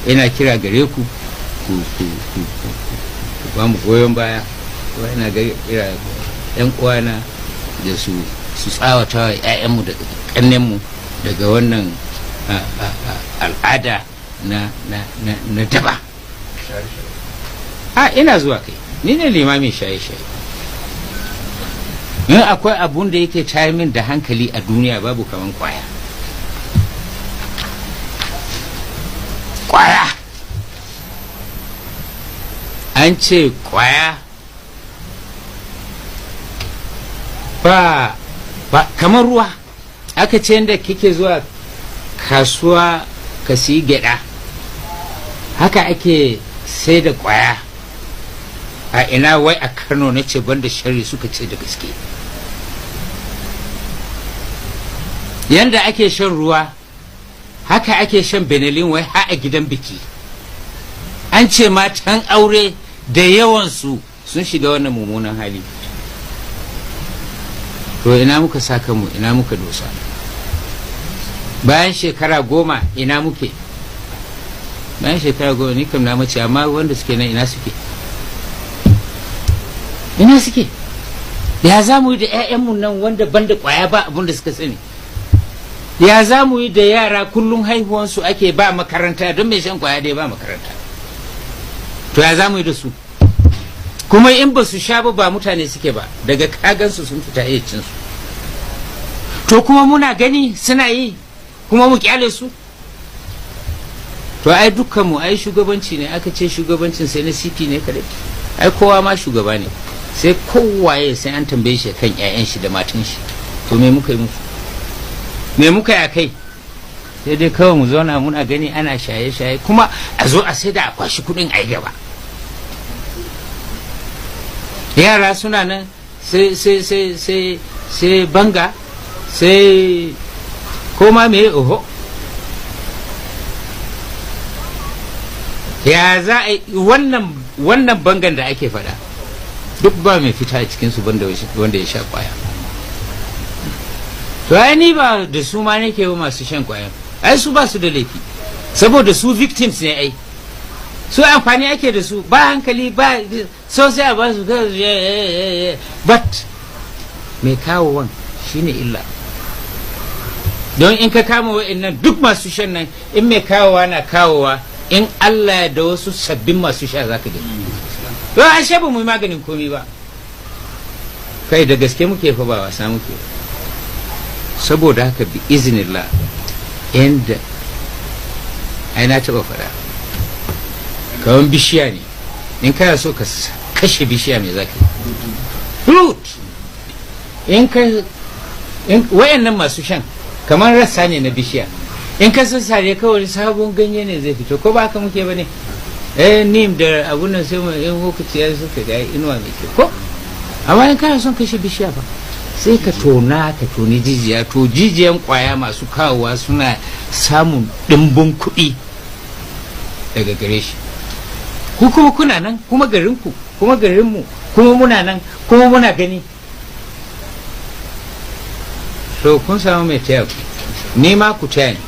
Ina kira gare ku ku ba mu goyon baya. Ina kira yan uwana da su tsawata wa 'ya'yanmu da kannenmu daga wannan al'ada na daba. A ina zuwa kai, ni ne limamin shaye-shaye. In akwai abun da yake tayar min da hankali a duniya babu kaman kwaya. Kwaya, an ce kwaya ba kamar ruwa. Aka ce yadda kike zuwa kasuwa ka siyi gyada, haka ake sai da kwaya. A ina wai a Kano na ce banda shari suka ce da gaske. Yanda ake shan ruwa haka ake shan Benelin wai ha a gidan biki. An ce matan aure da yawansu sun shiga wannan mummunan hali. To ina muka sa kanmu, ina muka dosa? Bayan shekara 10 ina muke? Bayan shekara 10 ni kam na mace, amma wanda suke nan ina suke? Ina suke? Ya za mu yi da 'ya'yanmu nan wanda banda kwaya ba abin da suka sani? Ya za mu yi da yara kullum haihuwansu ake ba makaranta, don mai shan kwaya dai ba makaranta? To ya za mu yi da su? Kuma in ba su sha ba mutane suke ba, daga kagansu sun fita cinsu. To kuma muna gani suna yi, kuma mu kyale su. To ai dukkanmu ai shugabanci ne. Aka ce shugabancin sai na CP ne kadai. Ai kowa ma shugaba ne, sai kowaye sai an tambaye shi kan 'ya'yan shi da matan shi. To me muka yi musu? Me muka yi a kai? Sai dai kawai mu zauna muna gani ana shaye-shaye, kuma a zo a sai da a kwashi kudin a yi gaba. Yara suna nan sai sai sai sai sai banga sai koma me oho. Ya za a wannan bangan da ake faɗa duk ba mai fita a cikinsu wanda ya sha kwaya. To ai ni ba da su ma nake ba masu shan kwaya, ai su ba su da laifi, saboda su victims ne. Ai su amfani ake da su, ba hankali ba, so sai a ba su, but mai kawowan shine illa. Don in ka kama wa'annan duk masu shan nan, in mai kawowa na kawowa, in Allah da wasu sabbin masu sha za ka gani. To ashe ba mu yi maganin komi ba. Kai da gaske muke fa, ba wasa muke. Saboda haka bi iznillah, inda ai na taba faɗa, kawan bishiya ne, in kana so ka kashe bishiya me za ka yi? Root. In ka wayannan masu shan kamar rassa ne na bishiya, in ka sassare kawai sabon ganye ne zai fito, ko ba haka muke ba ne? Eh, nim da abun nan sai mu in lokaci ya suka ga inuwa mai kyau ko. Amma in kana son kashe bishiya ba, sai ka tona, ka toni jijiya. To jijiyan kwaya masu kawowa suna samun dimbin kuɗi daga gare shi. Ku kuma kuna nan, kuma garinku, kuma garinmu, kuma muna nan, kuma muna gani. To kun samu mai taya ku, ni ma ku taya ni.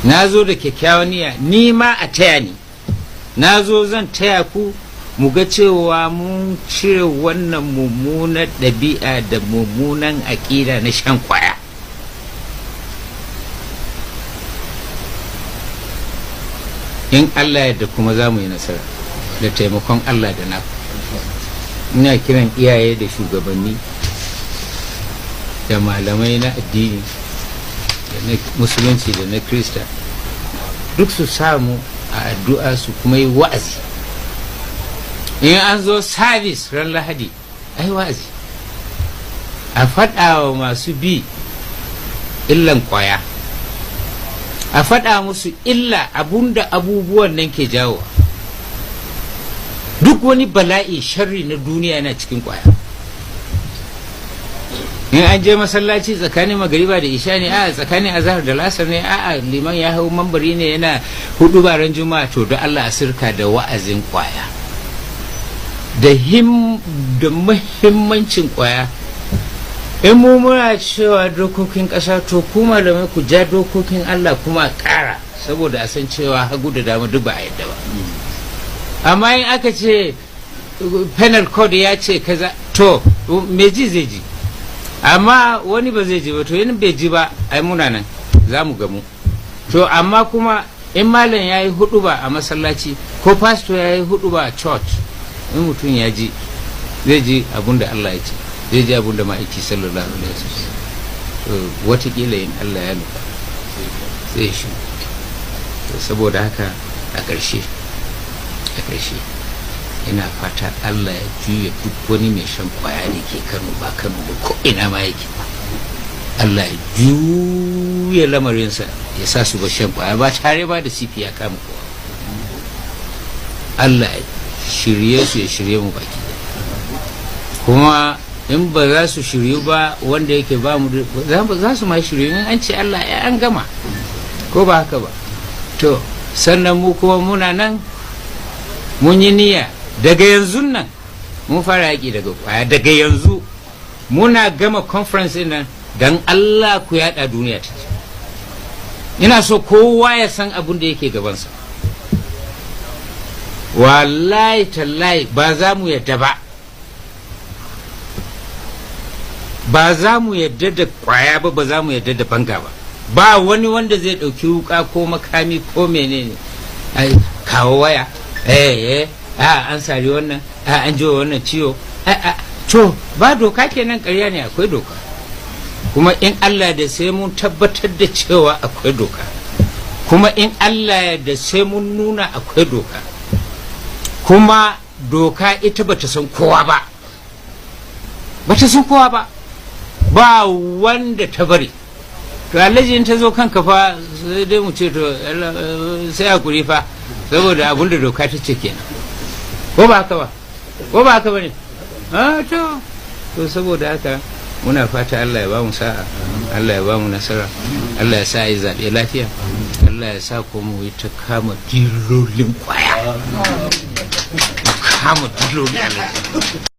Na zo da kyakkyawan niyya, ni ma a taya ni. Na zo zan taya ku mu ga cewa mun cire wannan mummunan ɗabi'a da mummunan aƙida na shan kwaya. In Allah yadda kuma za mu yi nasara da taimakon Allah da naku. Ina kiran iyaye da shugabanni da malamai na addini da na musulunci da na krista, duk su samu a addu'a su kuma yi wa'azi. In an zo sabis ran Lahadi, ai wa'azi, a faɗa wa masu bi illan kwaya, a faɗa musu illa abunda abubuwan nan ke jawo. Duk wani bala'i sharri na duniya yana cikin kwaya. In an je masallaci tsakanin magariba da isha ne, a tsakanin azahar da lasar ne, a liman ya hau mambari ne yana hudu baran juma'a, to da Allah a sirka da wa'azin kwaya da da muhimmancin kwaya. In mu muna cewa dokokin ƙasa, to ku malamai ku ja dokokin Allah kuma ƙara Saboda a san cewa hagu da dama duk ba a yadda ba. Amma in aka ce penal code ya ce kaza, to me ji zai ji, amma wani ba zai ji ba. To in bai ji ba, ai muna nan za mu gamu. To amma kuma in malam ya yi hudu ba a masallaci, ko pastor ya yi hudu ba a church, in mutum ya ji, zai ji abun da Allah ya ce, zai ji abun da ma'aiki sallallahu alaihi wasallam. To watakila in Allah ya nufa zai shi. Saboda haka a ƙarshe ina fata Allah ya juya duk wani mai shan kwaya da ke Kano, ba Kano ba, ko ina ma yake, Allah ya juya lamarinsa ya sa su ba shan kwaya ba tare ba da CP ya kama kowa. Allah ya shirye su, ya shirye mu baki. Kuma in ba za su shiryu ba, wanda yake ba mu za su ma shiryu, in an ce Allah ya an gama, ko ba haka ba? To sannan mu kuma muna nan mun yi niyya, daga yanzu nan mun fara yaƙi daga kwaya. Daga yanzu muna gama conference ɗin nan, don Allah ku yaɗa duniya ta ce ina so kowa ya san abin da yake gabansa. Wallahi tallahi ba za mu yadda ba, ba za mu yadda da kwaya ba, ba za mu yadda da banga ba. Ba wani wanda zai ɗauki wuka ko makami ko menene. Ai kawo waya, eh eh, a an sari wannan, a an ji wannan ciwo, a to ba doka kenan? Ƙarya ne, akwai doka. Kuma in Allah da sai mun tabbatar da cewa akwai doka, kuma in Allah da sai mun nuna akwai doka. Kuma doka ita bata san kowa ba, bata san kowa ba, ba wanda ta bari. To alhaji, in ta zo kanka fa, sai dai mu ce to sai hakuri fa, saboda abin da doka ta ce kenan, ko ba haka ba? Ko ba haka ba ne? To saboda haka muna fata Allah ya ba mu sa'a, Allah ya ba mu nasara, Allah ya sa yi zaɓe lafiya, Allah ya sa ko mu yi ta kama dilolin kwaya, kama dilolin.